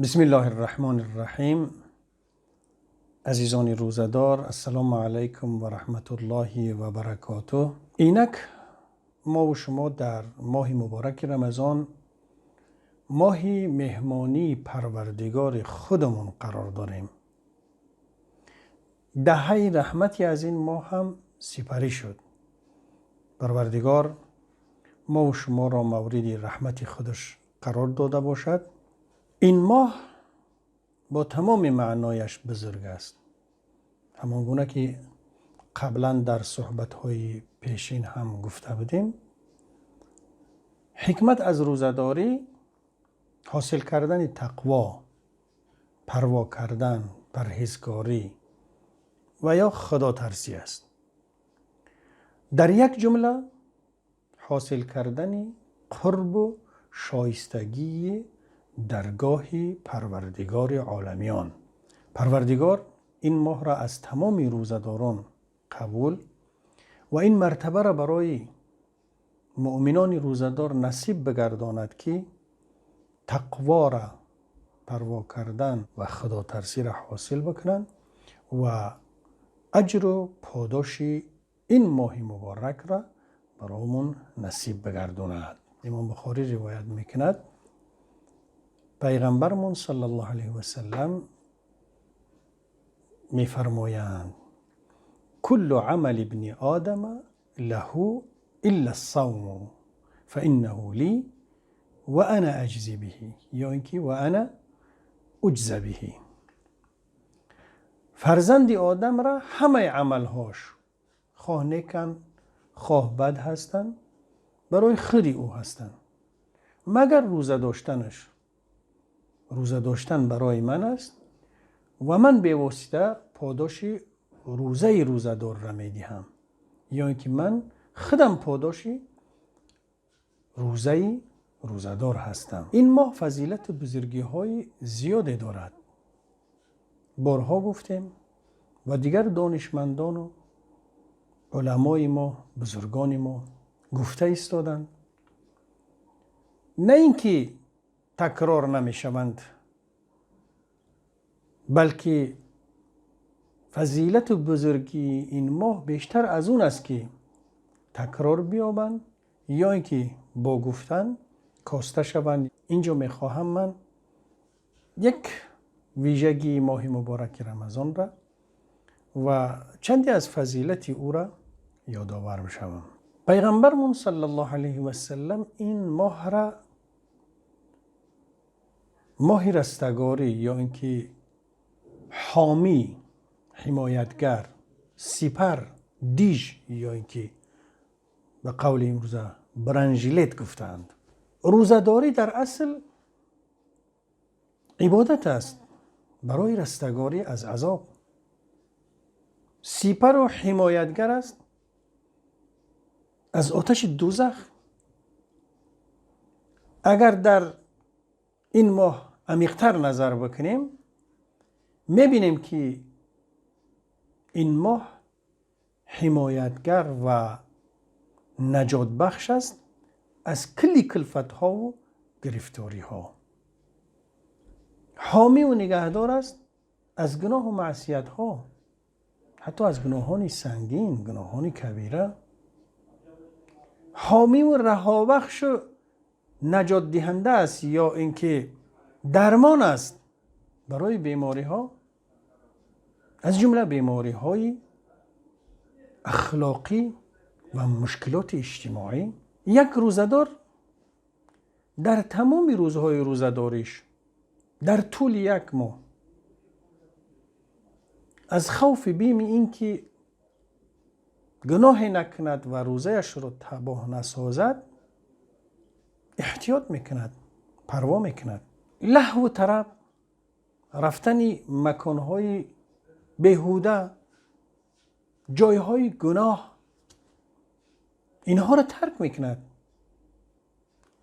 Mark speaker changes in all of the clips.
Speaker 1: Бисмиллоҳир Раҳмонир Раҳим. Азизони рӯзадор, ассалому алайкум ва раҳматуллоҳи ва баракотуҳ. Инак мо шумо дар моҳи мубораки Рамазон, моҳи меҳмонии Парвардигори худамон қарор дорем. Даҳаи раҳмати аз ин моҳ ҳам сипарӣ шуд. Парвардигор мо шуморо мавриди раҳмати худаш қарор дода бошад. Ин моҳ бо тамоми маънояш бузург аст. Ҳамон гуна ки қаблан дар суҳбатҳои пешин ҳам гуфта будем, ҳикмат аз рӯзадорӣ ҳосил кардани тақво, парво кардан, парҳезгорӣ ва ё худотарсӣ аст. Дар як ҷумла ҳосил кардани қурбу шоистагии даргоҳи Парвардигори оламиён. Парвардигор ин моҳро аз тамоми рӯзадорон қабул ва ин мартабаро барои муъминони рӯзадор насиб бигардонад, ки тақворо парво кардан ва худотарсиро ҳосил бикунанд ва аҷру подоши ин моҳи муборакро баромон насиб бигардонад. Имом Бухорӣ ривоят мекунад, пайғамбармон саллаллоҳу алайҳи васаллам мефармоянд: куллу амали ибни одама лаҳу илла ссавму фаиннаҳу ли ва ана аҷзи биҳи, ё ин ки ва ана уҷза биҳи. Фарзанди одамра ҳамаи амалҳош, хоҳ неканд, хоҳ бад ҳастанд, барои худи ӯ ҳастанд, магар рӯза доштанаш. Рӯза доштан барои ман аст ва ман бевосита подоши рӯзаи рӯзадорра медиҳам, ё ин ки ман худам подоши рӯзаи рӯзадор ҳастам. Ин моҳ фазилату бузургиҳои зиёде дорад. Борҳо гуфтем ва дигар донишмандону уламои мо, бузургони мо гуфта истоданд, на ин ки такрор намешаванд, балки фазилату бузургии ин моҳ бештар аз он аст, ки такрор биёбанд ё ин ки бо гуфтан коста шаванд. Инҷо мехоҳам ман як вижагии моҳи мубораки Рамазонра ва чанде аз фазилати ӯра ёдовар бишавам. Пайғамбармон саллаллоҳу алайҳи васаллам ин моҳра моҳи растагорӣ ё ин ки ҳомӣ, ҳимоятгар, сипар, диж ё ин ки ба қавли имрӯза бронежилет гуфтаанд. Рӯзадорӣ дар асл ибодат аст барои растагорӣ аз азоб, сипару ҳимоятгар аст аз оташи дӯзах. Агар дар ин моҳ амиқтар назар бикунем, мебинем, ки ин моҳ ҳимоятгар ва наҷотбахш аст аз кулли кулфатҳову гирифториҳо, ҳомиву нигаҳдор аст аз гуноҳу маъсиятҳо, ҳатто аз гуноҳони сангин, гуноҳони кабира, ҳомиву раҳобахшу наҷотдиҳанда аст ё ин ки дармон аст барои бемориҳо, аз ҷумла бемориҳои ахлоқӣ ва мушкилоти иҷтимоӣ. Як рӯзадор дар тамоми рӯзҳои рӯзадориш дар тӯли як моҳ аз хавфи бими ин ки гуноҳе накунад ва рӯзаяшро табоҳ насозад эҳтиёт мекунад, парво мекунад. Лаҳву тараб, рафтани маконҳои беҳуда, ҷойҳои гуноҳ, инҳоро тарк мекунад.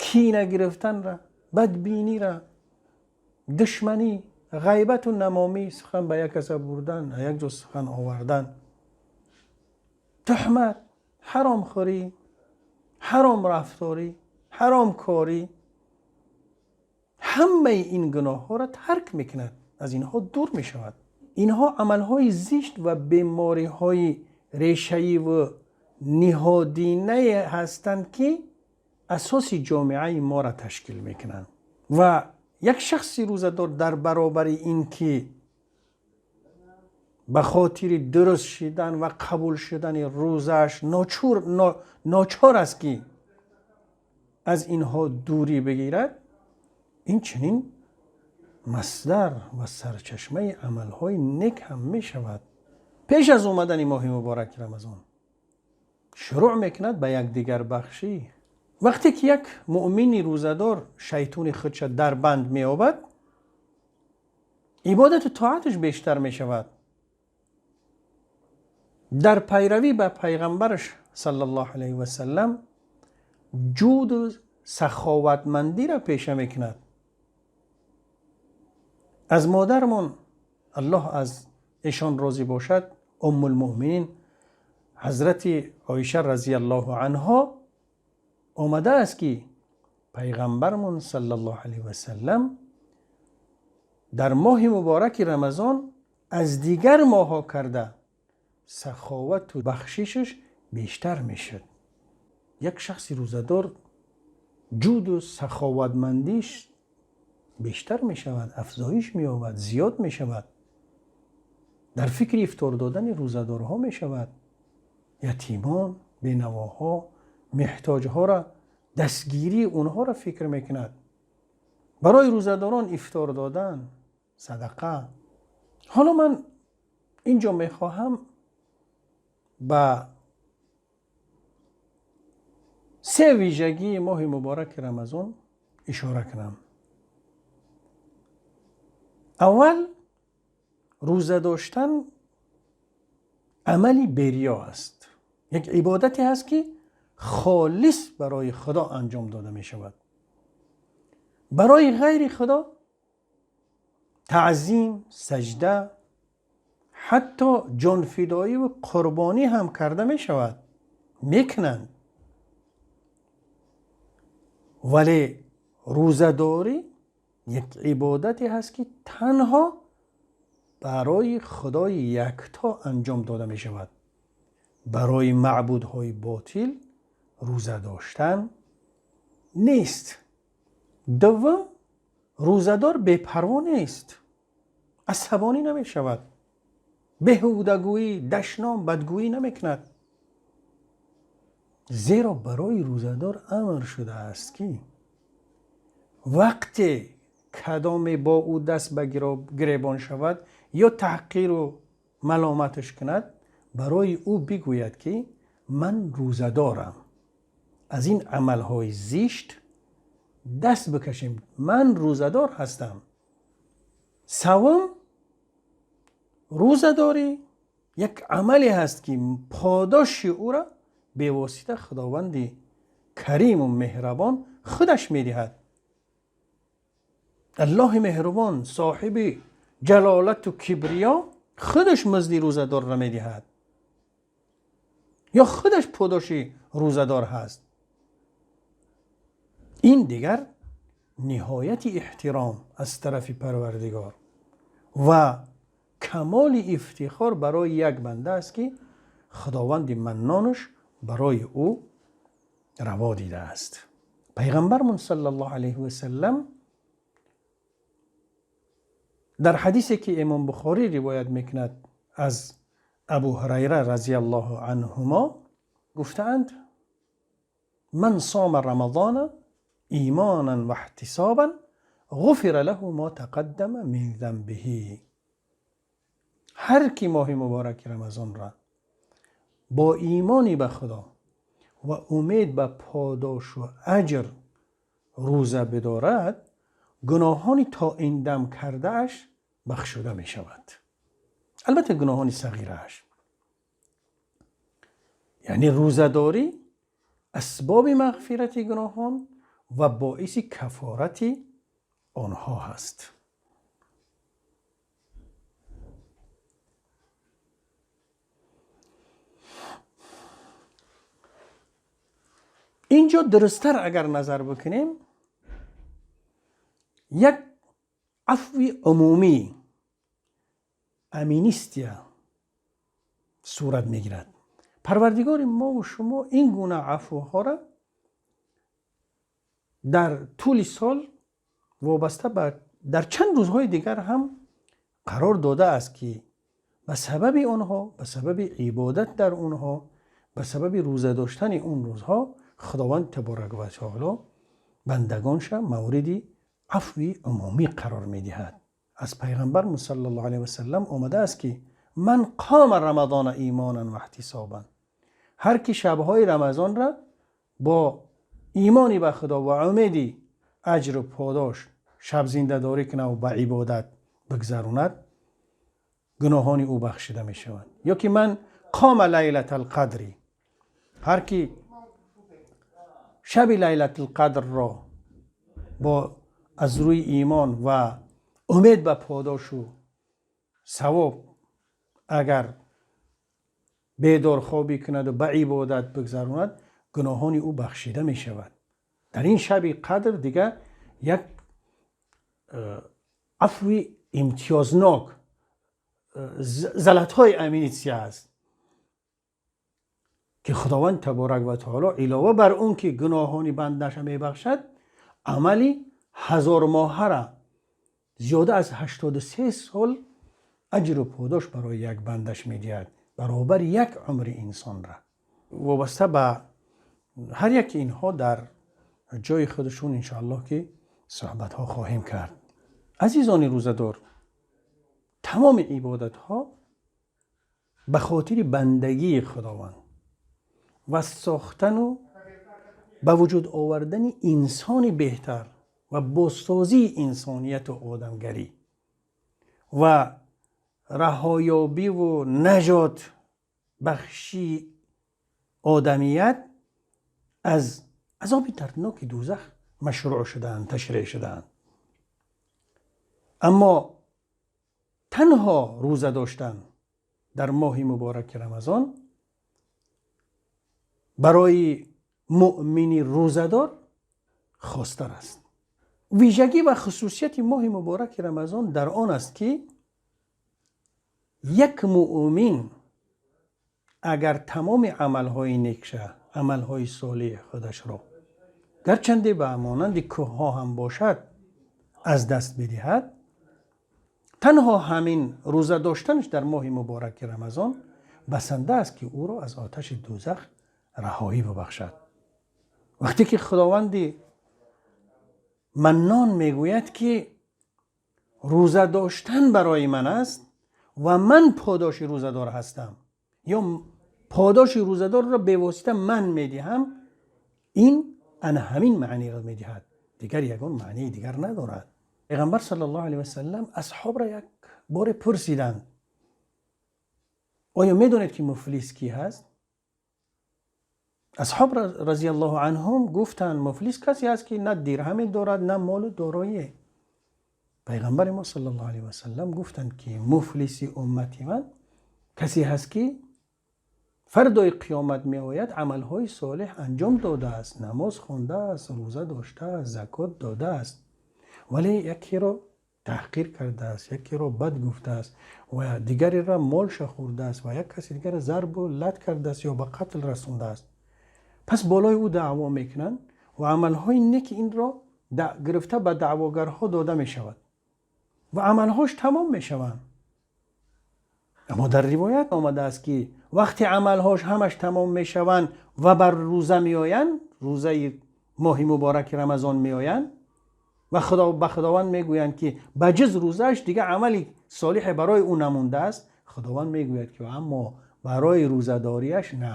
Speaker 1: Кина гирифтанра, бадбинира, душманӣ, ғайбату намомӣ, сухан ба як каса бурдан, як ҷо сухан овардан, туҳмат, ҳаромхӯрӣ, ҳаром рафторӣ, ҳаромкорӣ. ҳамаи ин гуноҳҳоро тарк мекунад, аз инҳо дур мешавад. Инҳо амалҳои зишт ва бемориҳои решаӣ ва ниҳодинае ҳастанд, ки асоси ҷомеаи моро ташкил мекунанд. Ва як шахси рӯзадор дар баробари ин ки ба хотири дуруст шидан ва қабул шудани рӯзааш ночор аст, ки аз инҳо дурӣ бигирад, ин чунин масдар ва сарчашмаи амалҳои нек ҳам мешавад. Пеш аз омадани моҳи мубораки Рамазон шурӯъ мекунад ба якдигарбахшӣ. Вақте ки як муъмини рӯзадор шайтони худша дар банд меёбад, ибодату тоаташ бештар мешавад. Дар пайравӣ ба пайғамбараш саллаллоҳу алайҳи васаллам ҷуду саховатмандиро пеша мекунад. Аз модармон, Аллоҳ аз эшон розӣ бошад, Уммулмуъминин ҳазрати Оиша разияллоҳу анҳо омадааст, ки пайғамбармон саллаллоҳу алайҳи васаллам дар моҳи мубораки Рамазон аз дигар моҳҳо карда саховату бахшишаш бештар мешуд. Як шахси рӯзадор ҷуду саховатмандиш бештар мешавад, афзоиш меёбад, зиёд мешавад. Дар фикри ифтор додани рӯзадорҳо мешавад. Ятимон, бенавоҳо, меҳтоҷҳоро, дастгирии онҳоро фикр мекунад. Барои рӯзадорон ифтор додан садақа. Ҳоло ман инҷо мехоҳам ба се вижагии моҳи мубораки Рамазон ишора кунам. Аввал, рӯза доштан амали бериё аст, як ибодате ҳаст, ки холис барои Худо анҷом дода мешавад. Барои ғайри Худо таъзим, саҷда, ҳатто ҷонфидоӣ ва қурбонӣ ҳам карда мешавад, мекунанд. Вале рӯзадорӣ як ибодате ҳаст, ки танҳо барои Худои якто анҷом дода мешавад. Барои маъбудҳои ботил рӯза доштан нест. Дуввум, рӯзадор бепарво нест, асабонӣ намешавад, беҳудагӯӣ, дашном, бадгӯӣ намекунад. Зеро барои рӯзадор амр шудааст, ки вақте кадоме бо ӯ даст ба гиребон шавад ё таҳқиру маломаташ кунад, барои ӯ бигӯяд, ки ман рӯзадорам, аз ин амалҳои зишт даст бикашем, ман рӯзадор ҳастам. Савум, рӯзадорӣ як амале ҳаст, ки подоши ӯро бевосита Худованди кариму меҳрабон худаш медиҳад. Аллоҳи меҳрубон, соҳиби ҷалолату кибриё, худаш музди рӯзадорро медиҳад ё худаш подоши рӯзадор ҳаст. Ин дигар ниҳояти эҳтиром аз тарафи Парвардигор ва камоли ифтихор барои як банда аст, ки Худованди маннонаш барои ӯ раво дидааст. Пайғамбармон саллаллоҳу алайҳи васаллам дар ҳадисе, ки Имом Бухорӣ ривоят мекунад аз Абу Ҳурайра разияллоҳу анҳумо, гуфтаанд: «Ман сома рамазона имонан ва иҳтисобан ғуфира лаҳу мо тақаддама мин занбиҳи». Ҳар ки моҳи мубораки Рамазонра бо имони ба Худо ва умед ба подошу аҷр рӯза бидорад, гуноҳони то ин дам кардааш бахшуда мешавад, албатта гуноҳони сағирааш. Яъне рӯзадорӣ асбоби мағфирати гуноҳон ва боиси кафорати онҳо ҳаст. Инҷо дурусттар агар назар бикунем, Як афви умумӣ, амнистия сурат мегирад. Парвардигори мо ва шумо ин гуна афвҳоро дар тӯли сол вобаста ба дар чанд рӯзҳои дигар ҳам қарор додааст, ки ба сабаби онҳо, ба сабаби ибодат дар онҳо, ба сабаби рӯза доштани он рӯзҳо Худованд таборак ва таоло бандагонша мавриди афви умумӣ қарор медиҳад. Аз Пайғамбар саллаллоҳу алайҳи васаллам омадааст, ки ман қома рамазона имонан ва иҳтисобан, ҳар ки шабҳои Рамазонра бо имони ба Худо ва умеди аҷру подош шаб зиндадорӣ кунад ва ба ибодат бигзаронад, гуноҳони ӯ бахшида мешаванд. Ё ки ман қома лайлатал қадри, ҳар ки шаби Лайлатулқадрро бо аз рӯи имон ва умед ба подошу савоб агар бедорхобӣ кунаду ба ибодат бигзаронад, гуноҳони ӯ бахшида мешавад. Дар ин шаби қадр дигар як афви имтиёзнок, золотой амнистия аст, ки Худованд таборак ва таоло илова бар он ки гуноҳони бандаша мебахшад, амали ҳазормоҳара, зиёда аз 83 сол аҷру подош барои як бандаш медиҳад, баробари як умри инсонра. Вобаста ба ҳар яки инҳо дар ҷои худашон, иншоаллоҳ, ки суҳбатҳо хоҳем кард. Азизони рӯзадор, тамоми ибодатҳо ба хотири бандагии Худованд ва сохтану ба вуҷуд овардани инсони беҳтар ва бозсозии инсонияту одамгарӣ ва раҳоёбиву наҷот бахшии одамият аз азоби дардноки дӯзах машрӯъ шудаанд, ташриъ шудаанд. Аммо танҳо рӯза доштан дар моҳи мубораки Рамазон барои муъмини рӯзадор хостар аст. Вижагӣ ва хусусияти моҳи мубораки Рамазон дар он аст, ки як муъмин агар тамоми амалҳои некша, амалҳои солеҳи худашро, гарчанде ба монанди кӯҳҳо ҳам бошад, аз даст бидиҳад, танҳо ҳамин рӯза доштанаш дар моҳи мубораки Рамазон басанда аст, ки ӯро аз оташи дӯзах раҳоӣ бибахшад. Вақте ки Худованди Маннон мегӯяд, ки рӯза доштан барои ман аст ва ман подоши рӯзадор ҳастам ё подоши рӯзадорро бевосита ман медиҳам, ин ана ҳамин маъниро медиҳад, дигар ягон маънии дигар надорад. Пайғамбар саллаллоҳу алайҳи васаллам асҳобро як боре пурсиданд: «Оё медонед, ки муфлис кӣ ҳаст?» Асҳоб разияллоҳу анҳум гуфтанд: «Муфлис касе аст, ки на дирҳаме дорад, на молу дороие». Пайғамбари мо саллаллоҳу алайҳи васаллам гуфтанд, ки муфлиси уммати ман касе ҳаст, ки фардои қиёмат меояд, амалҳои солеҳ анҷом додааст, намоз хондааст, рӯза доштааст, закот додааст, вале якеро таҳқир кардааст, якеро бад гуфтааст ва дигареро молша хӯрдааст ва як каси дигарро зарбу лат кардааст ё ба қатл расондааст. Пас болои ӯ даъво мекунанд ва амалҳои неки инро гирифта ба даъвогарҳо дода мешавад ва амалҳош тамом мешаванд. Аммо дар ривоят омадааст, ки вақте амалҳош ҳамаш тамом мешаванд ва бар рӯза меоянд, рӯзаи моҳи мубораки Рамазон меоянд ва ба Худованд мегӯянд, ки ба ҷуз рӯзааш дигар амали солиҳе барои ӯ намондааст, Худованд мегӯяд, ки аммо барои рӯзадориаш на,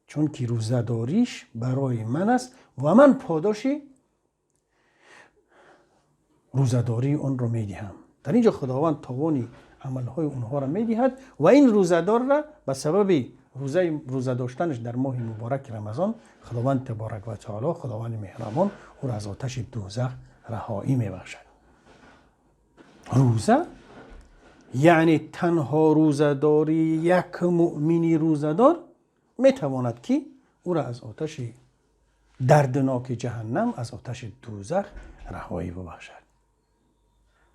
Speaker 1: чунки рӯзадориш барои ман аст ва ман подоши рӯзадории онро медиҳам. Дар ин ҷо Худованд товони амалҳои онҳоро медиҳад ва ин рӯзадорра ба сабаби рӯза доштанаш дар моҳи мубораки Рамазон Худованд таборак ва таоло, Худованди меҳрабон, ӯро аз оташи дӯзах раҳоӣ мебахшад. Рӯза, яъне танҳо рӯзадории як муъмини рӯзадор метавонад, ки ӯро аз оташи дардноки ҷаҳаннам, аз оташи дӯзах раҳоӣ бибахшад.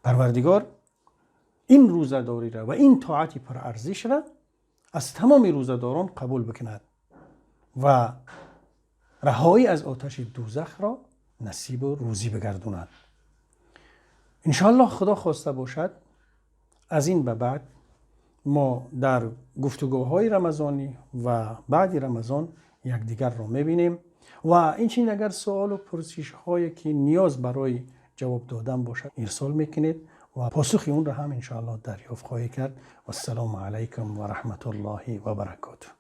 Speaker 1: Парвардигор ин рӯзадориро ва ин тоати пурарзишро аз тамоми рӯзадорон қабул бикунад ва раҳоӣ аз оташи дӯзахро насибу рӯзӣ бигардонад. Иншоаллоҳ, Худо хоста бошад, аз ин ба баъд мо дар гуфтугӯҳои рамазонӣ ва баъди Рамазон якдигарро мебинем ва инчунин агар суолу пурсишҳое ки ниёз барои ҷавоб додан бошад, ирсол мекунед ва посухи онро ҳам иншоаллоҳ дарёфт хоҳед кард. Вассалому алайкум ва раҳматуллоҳи ва баракотуҳ.